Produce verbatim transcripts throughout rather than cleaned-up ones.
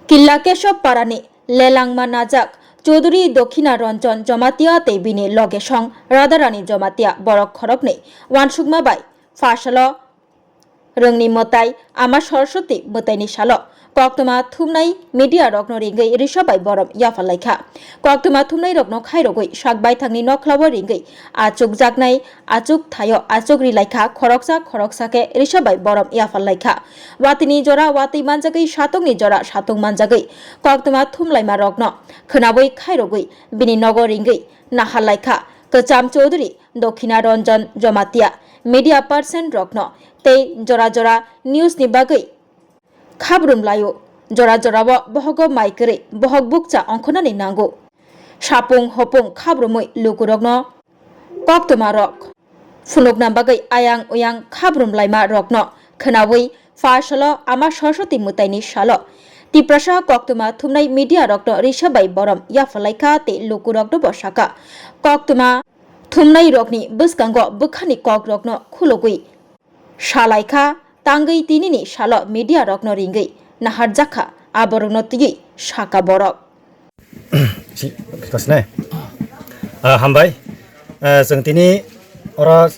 Killa Kesop parani lelangma najak Chaudhuri Dokhina Ranjan Jamatia tei bini loge song Radharani Jamatia borok khoroknwi uansukma bai phasalo rwngni mwtai Ama Saraswati mwtaini salo koktwma thumnai media rokno ringwi risa bai borom yapharlaikha. Koktwma thumnai rokno khairogwi sak baithangni nokhlao ringwi achukjaknai achuk thaio achuk rilaikha, khoroksa khoroksa khe risa bai borom yapharlaikha. Watwini jora watwi manjagwi, satungni jora satung manjagwi koktwma thumlaima rokno khwnawi khairogwi bini nogo ringwi naharlaikha. Kwcham Chaudhuri Dokhina Ranjan Jamatia media person rokno tei jora jora news ni bagwi khabrum laio. Jora jorao bohogo mai kwrwi bohok bukcha ongkhornani nango. Sapung hopung khabrumwi lukurokno koktwma rok phunukna bagwi ayang uyang khabrum laima rokno khwnawi phasalo Ama Saraswati mwtaini salo Tiprasa koktwma thumnai media rokno risa bai borom yapharlaikha tei lukurokno bo sakha. Koktwma thumnai rokni bwskango bwkhani kok rokno khulugwi salaikha, tangwi tinini salo media rokno ringwi naharjakha, aborokno twiwi sakha borok. Si, kita sinai. Ah, hambai. Ah, chwng tini oro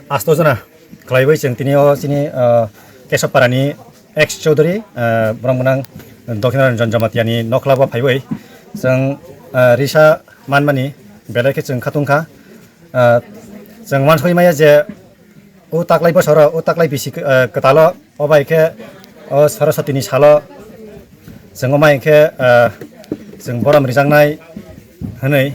asto jona khlaiwi chwng tini o chini, ah, Kesopparani ex Chaudhary, ah, borok mwnang Dokhinaranjan Jamatiani nokhlabo phaiwi chwng, ah, risa manmani belai khe chwng khatungkha. Ah, chwng uansugwi maya je o taklai bosoro, o taklai bisi, ah, kwtalo, o bai khe o Saraswatini salo chwng o mai khe, ah, chwng borom rijaknai hwnwi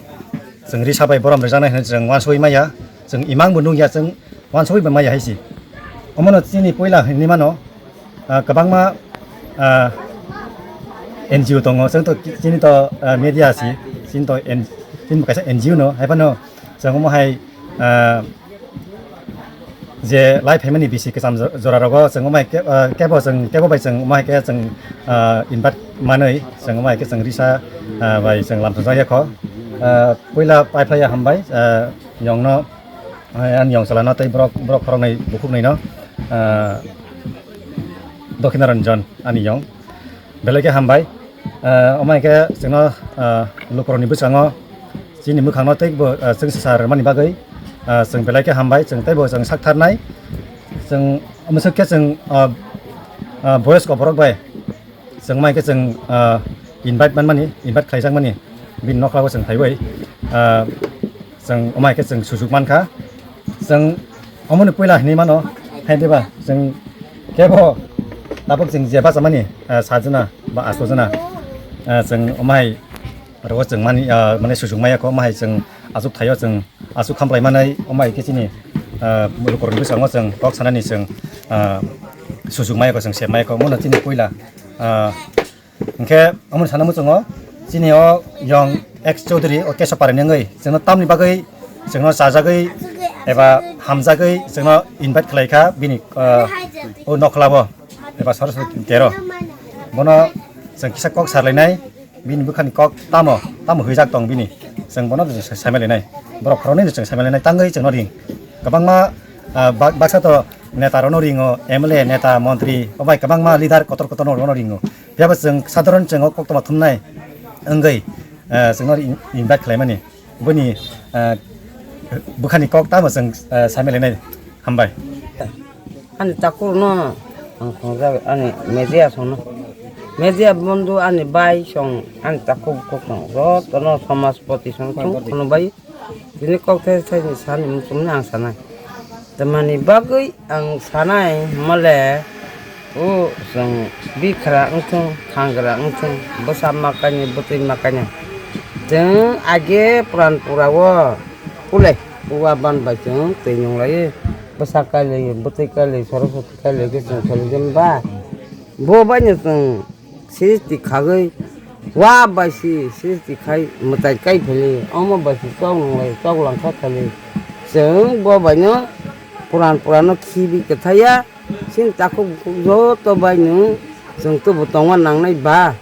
chwng risa bai borom rijaknai hwnwi chwng uansugwi maya, chwng imang bo nukya, chwng uansugwi bo maya hai se. Omono chini puila hinwi mano, ah, kwbangma, ah, N G O tongo, chwng to chini to, ah, media si, chini to N-, chini bo kaisa N G O no, hai phano chwng omo hai, ah, je lai phaimani bisi kwcham jo-, jora rogo chwng omo hai ke-, ah, kebo chwng, kebo bai chwng omo hai khe chwng, ah, invite manwi chwng omo hai khe chwng risa, ah, bai chwng lam thajak ya kho. Ah, puila pai phlai ya hambai, ah, yongno, ah, ani yong chalano tei borok, borok khoroknwi bukhuknwi no, ah, Dokhinaranjan ani yong. Belai khe hambai. Ah, omo hai khe chwngno, ah, lukurokni bwskango chini mwkhangno teibo, ah, chwng sisa rwmani bagwi, ah, chwng belai khe hambai, chwng teibo chwng saktharnai. Chwng omo swk khe chwng, ah, ah, boyosko borok bai chwng omo hai khe chwng, ah, invite manmani, invite khlaijakmani. Bini nokhlago chwng phaiwi, ah, chwng omo hai khe chwng sujuk mankha. Chwng omoni puila hinwi mano, hai diba? Chwng kebo tabuk chwng je bachamani, ah, sajana ba asojana, ah, chwng omo hai rogo chwng mani, ah, mane sujuk maya kho, omo hai chwng aswk thaio chwng aswk khamplai manai, omo hai khe chini, ah, lukurokni bwskango chwng kok sanani chwng, ah, sujuk maya kho, chwng sep maya kho, omono chini puila, ah, Hwnkhe, omo sana muchungo, chini o yong ex Chaudhary o Keso Parani wngwi, chwngno tamni bagwi, chwngno chajagwi, eba hamjagwi, chwngno invite khlai kha, bini, ah, o nokhlabo, eba Saraswati tero. Bono chwng kisa kok sarlainai, bini bwkhani kok tamo, tamo hwijak tong bini, chwng bono sa-, saimanlainai. Borok khoroknwi chwng saimanlainai, tangwi chwngno ring. Kwbangma, ah, bak-, baksa to neta rokno ringo, M L A, neta, montri, obai kwbangma leader kotor kotor no rokno ringo. Phiya bo chwng sadharon chwng o koktwma thumnai wngwi, eh, chwngno in-, invite khlaimani. Boni, eh, bwkhani kok tamo chwng, eh, saimalainai. Hambai. Ani takurno ang thongjak ani media sono. Media bondhu ani bai song ani takhuk bukhuk song jotono somajpoti song song kheno bai. Bini kok the the ni sani muchungni ang sanai. Tamani bagwi ang sanai hwnmale, o chwng bikhra wngthung, khangra wngthung, bwsa makainwi, bwtwi makainwi. Chwng age puran pura o kulai uaban bai chwng twi nunglaiwi, bwsa kailaiwi, bwtwi kailaiwi, Saraswati kailaiwi khe chwng solijak ba. Bo baino chwng sristi khagwi, wa bai si sristi khai mwtai kai pheli, omo bai si chok nunglai chok langkha khali. Chwng bo baino puran purano khibi kwthaiya, chini takhuk bukhuk joto baino chwng tubu tongma nangnai ba,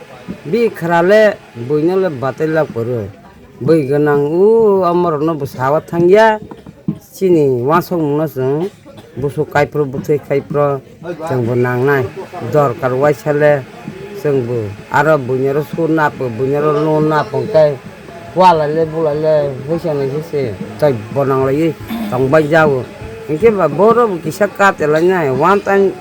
bikhra le buino le batai lak phuru. Bui gwnang o amorokno bwsao thangya, chini uansukmungno chwng busuk kaiphuru bwthwi kaiphuru chwngbo nangnai. Dorkar uaisa le Chwng bo aro buini oro sur napo, buini oro lun napo, hwnkhe kwlai le bulai le hwisa nai se se tei bonang lai tong bai jago. Hwnkhe ba borok bo kisa kate lai nai, one time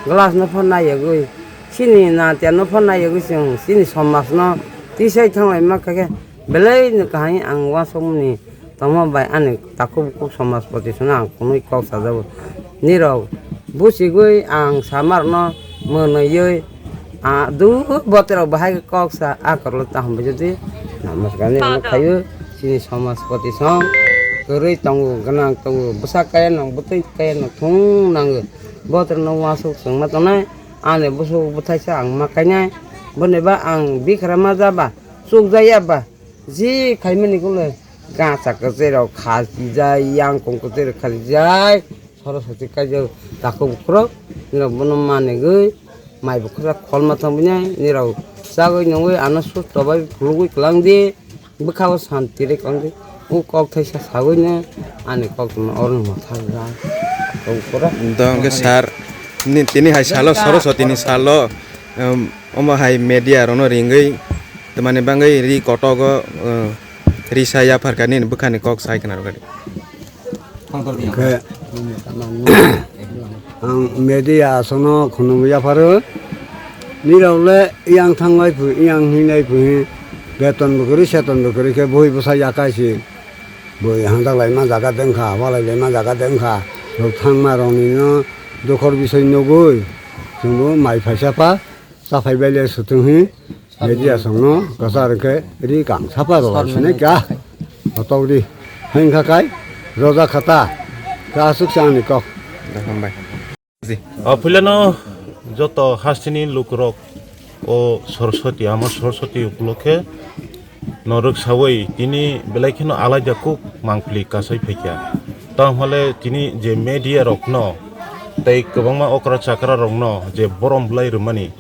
glass no phan nai yagwi, chini natia no phan nai yagwi chwng chini somaj no tisai thang lai ma kha khe belai no kaham ang uansuk mani. Tamo bai ani takhuk bukhuk somaj poti songno ang kunui kok sajago. Nirok buchigwi ang samarno mwnwiwi, a, dui boterok bahai khe kok sa, a koroklo tahom bai jodi namaskar ni ano khaio. Chini somaj poti song kwrwi tongo, gwnang tongo, bwsa kaya nang, bwtwi kaya nang thung nango. Boterokno uansuk chwngma tongnai, ani bwswk bwthaisa ang ma kainai. Boni ba ang bikra ma jaba, chukjaya ba, ji khaimani kole. Gacha kwchwirok khalijai, yangkong kwchwirok khalijai, Saraswati kaijak takhuk bukhurok, nirok bono manigwi, mai bukhurok kholma thangwi nai, nirok chagwi nungwi ano susto bai phulugwi kwlangdi, bwkhao santi ri kwlangdi, o kok thaisa sagwino ani koktwma oro motha rwjak, takhuk bukhurok. Dong khe sir, ni tini hai salo, Saraswati ni salo, um, Omo hai media rokno ringwi twmani bagwi ri kotogo, uh, risa yapharkha nini bwkhani kok sai khna rwkha di. Khe ang media aswkno khunum yapharo, nirok le yang thanglai phu, yang hinglai phu, beton bo kwrwi, seton bo kwrwi khe bui bwsa yakai si, bui hangjaklai ma jaga dengkha, walai lai ma jaga dengkha, rok thangma rokni no dokhor bisoi nugwi chwngbo mai phaisa pha. Chaphai bai le sutung hi media songno kwchar khe ri kang sapa rw sinai kha. Hotok ri hengkha kai roja khata. Kha aswk se ani kok. Hambai. O philano joto hasteni lukurok o Saraswati, ama Saraswati upolokhe norok sawi tini belai kheno alaida kuk mangpili kasai phaikha. Tamo hwnle tini je media rokno tei kwbangma okra chakra rokno je borom bwlai rwmani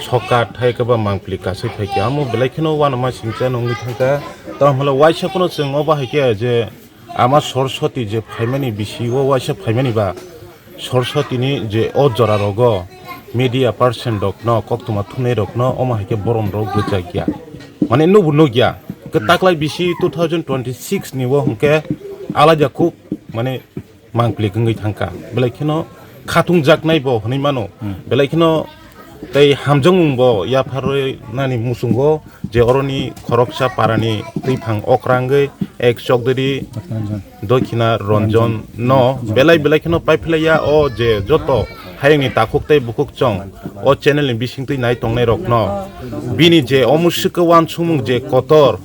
sokat hai khe ba mangpili kasai phaikha. Amo belai kheno uanama singcha nungwi thangkha. Tamo hwnle waisa phano chwng obo hai khe je ama Saraswati je phaimani bisi o waisa phaimani ba Saraswatini je o jora rogo media person rokno, koktwma thumnai rokno omo hai khe borom rok gwchak ya. Mane nubu nukya. Kwtaklai bisi two thousand twenty-six ni o hwnkhe alaida kuk mane mangplik wngwi thangkha. Belai kheno khatung jaknai bo hwnwi mano. Hmm. Belai kheno tei hamjakmung bo yapharwi nani muchungo je oroni khoroksa parani twiphang okra wngwi ek chokdori Ranjan. Dokhina Ranjan. Ranjan no belai belai kheno paiphlaiya o je joto hayungni takhuk tei bukhuk chong o channel ni bisingtwi nai tongnai rokno bini je omo swkhe uansukmung je kotor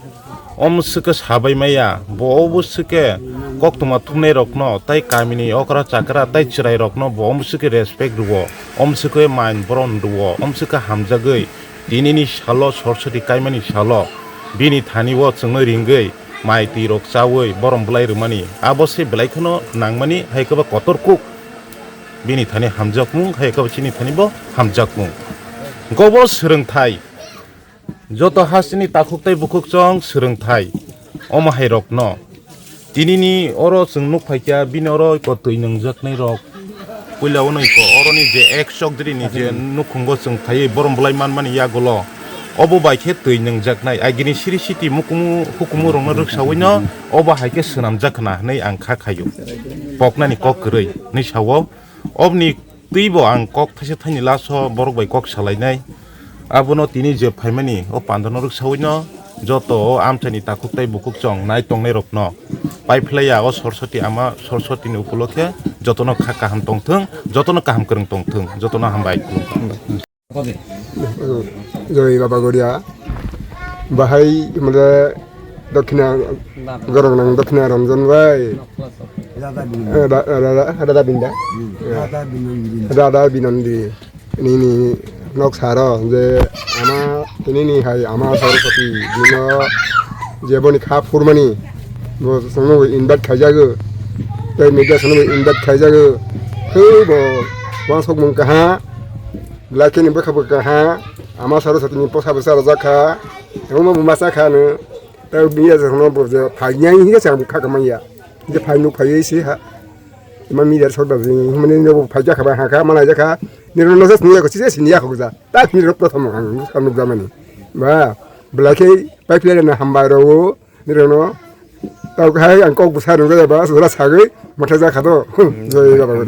omo swkhe sabai maya bo obo swkhe koktwma thumnai rokno tei kamini okra chakra tei chwrai rokno bo omo swkhe respect rwo omo swkhe main boron rwo omo swkhe hamjagwi Tinini salo Saraswati kaimani salo bini thani o chwngno ringwi mai twi rok chawi borom bwlai rwmani abo se belai kheno nangmani hai khe bo kotor kuk bini thani hamjakmung hai khe bo chini thani bo hamjakmung. Hwnkhe obo swrwngthai joto hasteni takhuk tei bukhuk chong swrwngthai omo hai rokno. Tinini oro chwng nuk phaikha, bini oro eko twi nungjaknai rok. Puila ono eko oroni je ek chokdiri ni je nukhungo chwng phaiwi borom bwlai manmani yagulo. Obo bai khe twi nungjaknai. Agini siri siti mukumu hukumu rokno rwksawi no obo hai khe swnamjak khna hwnwi ang kha khaio. Poknani kok kwrwi hwnwi sao. Obni twibo ang kok thaisa thaini last o borok bai kok salainai. Abono tini je phaimani o pandano rwksawi no joto o amchaini takhuk tei bukhuk chong nai tongnai rokno paiphlaiya o Saraswati ama Saraswati ni upolokhe jotono kha kaham tongthwng, jotono kaham kwrwng tongthwng, jotono hambai. Joi Baba Goria. Bahai hwnle Dokhina, Goroknang Dokhina Ranjan bai. Rada Binanda. Eh, ra-, ra-, ra-, Rada Binda? Hmm. Ya. Rada Binandi. Rada Binandi. Nini nok saro je ama nini hai ama Saraswati bino je boni kha phurmani bo songno invite khaijago. Tei media songno invite khaijago. Tei bo wansok mung kaha. Belai khe ni bwkha bwkha ha, ama Saraswati ni posa bwsa rwjak kha, tongma buma cha kha no, tei media rok no bo je phai nai hingke chang kha kha manya, je phai nuk phai se ha, ima media rok sor da jing himani no bo phai jak kha ba ha kha, ma nai jak kha, Nirok no just niyako chisa siniya khokja. Tak nirok prothom ang nukjamani. Ba, belai khe pai phlai na hambai rwo. Nirok no tau khai ang kok bwsa nukjaya ba, sura sagwi motha jakha do. Joy baba.